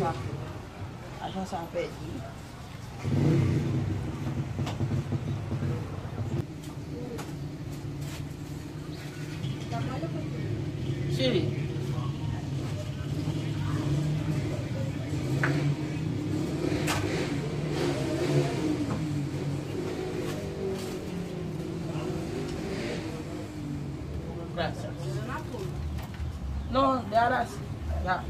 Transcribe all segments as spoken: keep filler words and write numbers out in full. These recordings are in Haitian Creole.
Ajan sa pèdi. Si. Gracias. No, de ahora sí. Ya.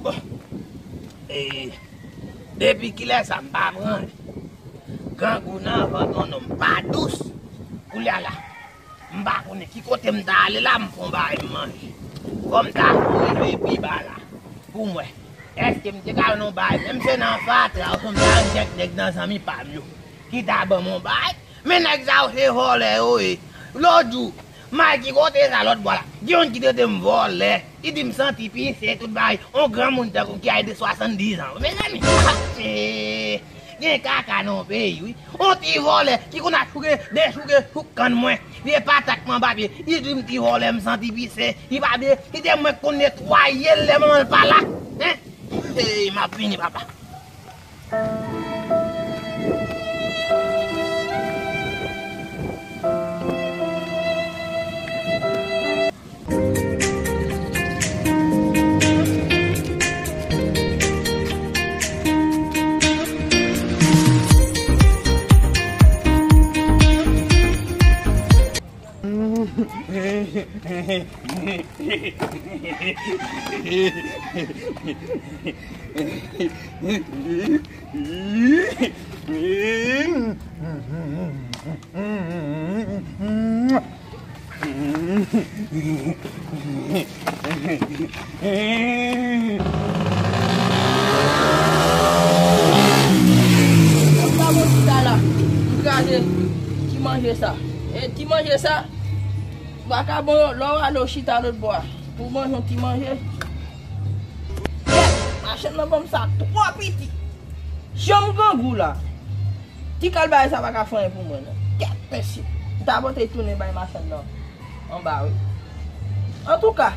Bon. E, depi kilè sa m pa pran grangou nan vant yon nonm pa dous. Koulye a la, m pa konnen ki kote m ta ale la, m fon bagay m manje. Fò m ta rive pi ba la pou m wè. Èske m te ka jwenn yon bagay, menm se nan fatra, oubyen m ta jwenn kèk nèg nan zanmi pa m yo ki ta ban m yon bagay? Men nèg sa yo se vòlè yo ye. Lòt jou, m al ki kote sa lòt bò la. Gen youn ki trete m vòlè. Li di m santi pise, tout bagay. On granmoun tankou m ki al de swasanndiz an. Mezanmi, gen kaka nan yon peyi, wi. On ti vòlè ki konn ap chouke, dechouke, chouk kann mwen. Vye patat mwen papye. Li di m ti vòlè, m santi pise. Li pa vle kite mwen k konn netwaye l lè manman l pa la. Hen? Hey, m ap vini, papa. Sa bon ti sa la. M kraze ti manje sa. E ti manje sa. Vakabon yo, lè w ale w chita lòt bò a pou w manje yon ti manje. Yè, machann nan ban m sa twò piti. Jan m grangou la, ti kal bagay sa pa ka fè anyen pou mwen non. Kèt mesye. M ta pote tounen bay machann nan anba wi. Antouka,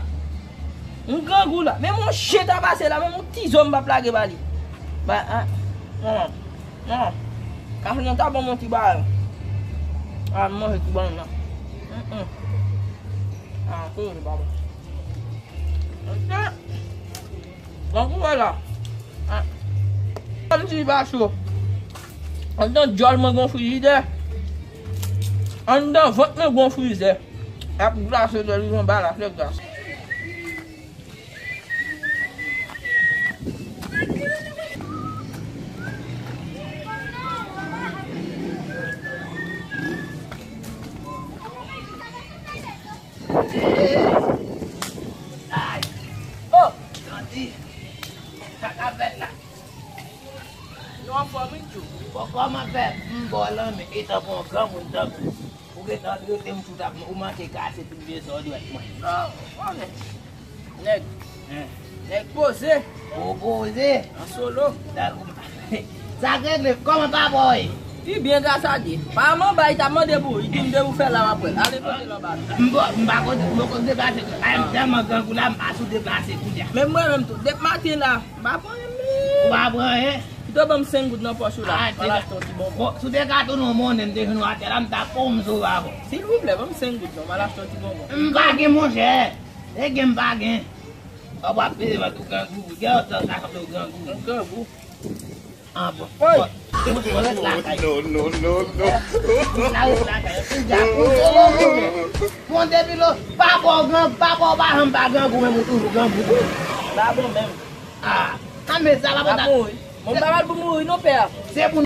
m grangou la. Menm yon chen ta pase la, menm yon ti zo m p ap lage ba li. Ba, a, non, non. Machann nan ta ban m yon ti bagay. A, m manje ti bannann nan. Mm, mm. A, koze papa. Bon, pou wè la. A. Kòmsi li pa cho. Anndan djòl mwen gon frijidè. Anndan vant mwen gon frizè. Ap glase lè li yon balas lè glas. Sa k ap fèt la? Nou anfòm, wi, Djou. Bon, kòman fè m ba w lanmen, etan pou yon granmoun tankou ou gentan trete m tout ap, ou manke kase tout vye sa w dwèt mwen. Oh, oh, nèg. Nèg. Hein? Nèg poze. Ou poze? An solo. Dakò. Sa k regle, kòman papa w ye? Li byen, gras a Dye. Pa manba, li t ap mande pou ou. Li di m depi w fè la, w ap wè l. Ale kote l anba. M pa, m pa konn, m pa konn deplase. Ay, m tèlman grangou la, m pa sou deplase kounye a. Menm mwen menm tou. Depi maten la, m pa pran anyen, men. Ou pa pran anyen? Pito ban m senk goud nan pòch ou la. Ah, m al achte yon ti bonbon. Bon, si w te ka tounen yon monnen, m te jwenn w atè la, m t ap pran yon sou avè w. Silvouplè, ban m senk goud non, m al achte yon ti bonbon. M pa gen, monchè. E gen m pa gen. W ap peze mwen tou grangou. Gen yon tan sa sanble w grangou. Yon grangou. Ah, bon. Woy! Mwen ret lakay. Non, non, non, non. Mwen ret lakay. Mwen depi lo, papa w gran, papa w pa janm pa grangou, men mwen toujou grangou tou. Pa bon menm. Ah, ah, men sa pa bon. Ap mouri. Mwen pa mal pou mouri non, pè. Se pou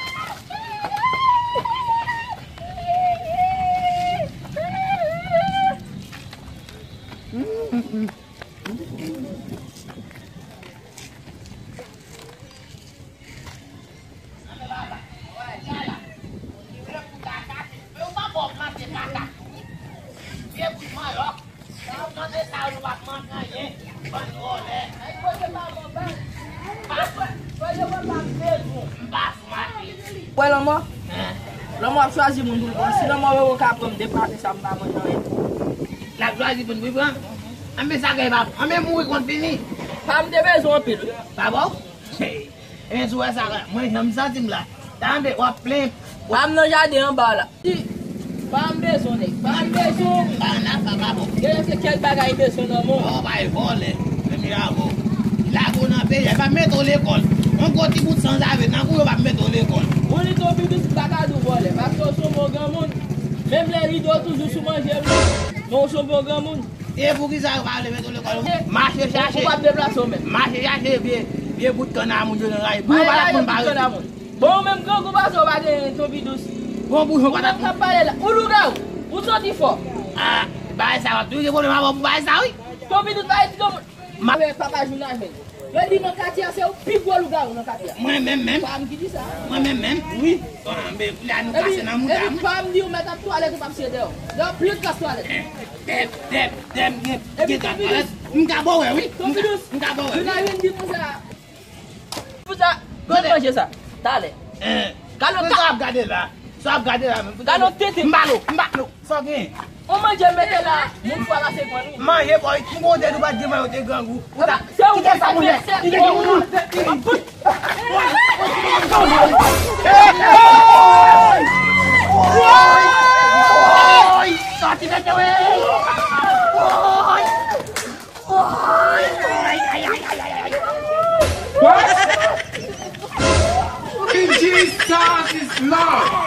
Wè lanmò? Lanmò ap chwazi moun pou l pran. Si lanmò wè ou ka pran m, depi maten sa m pa manje anyen. L ap chwazi moun pou l pran? Anben sa gen pa, anben mouri konn fini. Pa m te bezwen anpil wi. Pa bon? Ebyen, si w wè sa, mwen jan m santi m la. Tande, w ap plenyen. Pa m nan jaden anba w la. Di, pa m bezwen nèg. Pa m bezwen. M pa nan afa pa bon. Genlè se kèk bagay m bezwen nan men w. Ou pa e vòlè. Menm jan avè w. Lage w nan peyi a, pa mete w lekòl. Yon gwo ti bout sanzave nan kou yo pa mete w lekòl. Ou li Tonpidous m pa ka di w vòlè. Paske w se yon bon granmoun. Menm lè rido toujou sou manje m. Men w se yon bon granmoun. E poukisa yo pa vle mete w lekòl? Mache chache. Ou p ap deplase w menm. Mache chache vye, vye bout kanna moun yo nan rayi. Pou yo pa t ap konn pare. Bon, ou menm grangou pase w pa gen Tonpidous. Bon, bouchon pa t ap. Ou menm k ap pale la. Ou lougawou. Ou santi fò. Ah, bagay sa w ap toujou gen pwoblèm avè w pou bagay sa wi. Tonpidous pa ret granmoun. Ma- Avè papa jounajmenn. Yo di nan katye a se ou pi gwo lougawou nan katye a. Mwen menm menm. Pa m ki di sa. Mwen menm menm. Wi. Bon, men la nou pase nan mouda. Epi pa m di ou mèt ap twalèt ou p ap siye dèyè w. Dèyè w plis pase twalèt. Dèm, dèm, dèm, gen gen twalèt. M ka ba w wè wi. Tonpidous. M ka ba w wè wi. Jounajmenn di konsa. Pou sa, manje sa. Talè. Gade sa w ap gade la. Sa w ap gade la menm. Gade yon tete. M ba l ou, m ba l ou. Sa w gen? On manje mete la, moun fwa la se pran wi. Manje bòy, m konnen ou pa t gen manje ou te grangou. Ou ta kite sa moun. Kite sa moun. Sòti mete wi. What? Jesus is Lord.